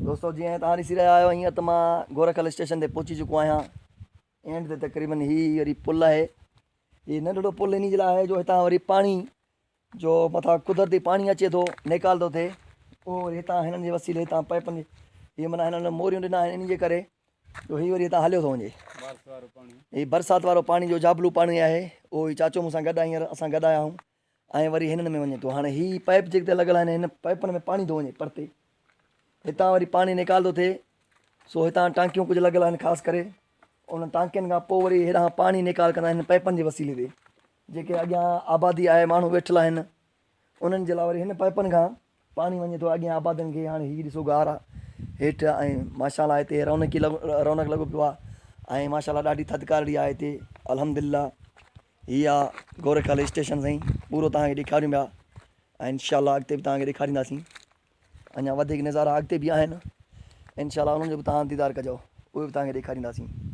دوستو جيئن توهان ڏسي رهيا آهيو هينئر ته مان گورک هل اسٽيشن تي پهچي چڪو آهيان. اينڊ تي تقريبن هي وري پل آهي. هي ننڍڙو پل انهي جي لاء آهي جو هتان وري پاڻي جو مٿان قدرتي پاڻي اچي ٿو نيڪال ٿو ٿئي اهو وري هتان هنن جي وسيلي هتان پائپن جي هي معنيٰ هنن موريون ڏنا آهن انهي جي ڪري جو هي وري هتان هليو ٿو وڃي. هي برسات وارو پاڻي جو جابلو پاڻي آهي اهو هي چاچو مون سان گڏ آهي هينئر اسان گڏ آيا آهيون. ۽ وري هنن ۾ وڃي ٿو. هاڻي هي پائيپ جيڪي لڳل آهن هن پائيپن ۾ پاڻي ٿو وڃي پرتي. هتان وري پاڻي نيڪال ٿو ٿئي. سو هتان ٽانڪيون ڪجهه لڳل آهن خاص ڪري انهن ٽانڪين کان پوء وري هيڏانهن پاڻي نيڪال ڪندا آهن پائيپن جي وسيلي تي. جيڪي اڳيان آبادي آهي ماڻهو ويٺل آهن انهن جي لاء وري هن پائيپن کان پاڻي وڃي ٿو اڳيان آبادين کي. هاڻي هي ڏسو غار آهي هيٺ ۽ ماشاء الله هتي رونقي لڳو رونق لڳو پيو آهي ۽ ماشاء الله ڏاڍي ٿڌڪارڙي آهي هتي الحمدلله. هي آ گورک هل اسٽيشن سائين پورو توهان کي ڏيکاريون پيا ۽ انشاء الله اڳتي به توهان کي ڏيکارينداسين اڃا وڌيڪ نظارا اڳتي به آهن انشاء الله انهن جو به توهان ديدار ڪجو اهي به توهان کي ڏيکارينداسين.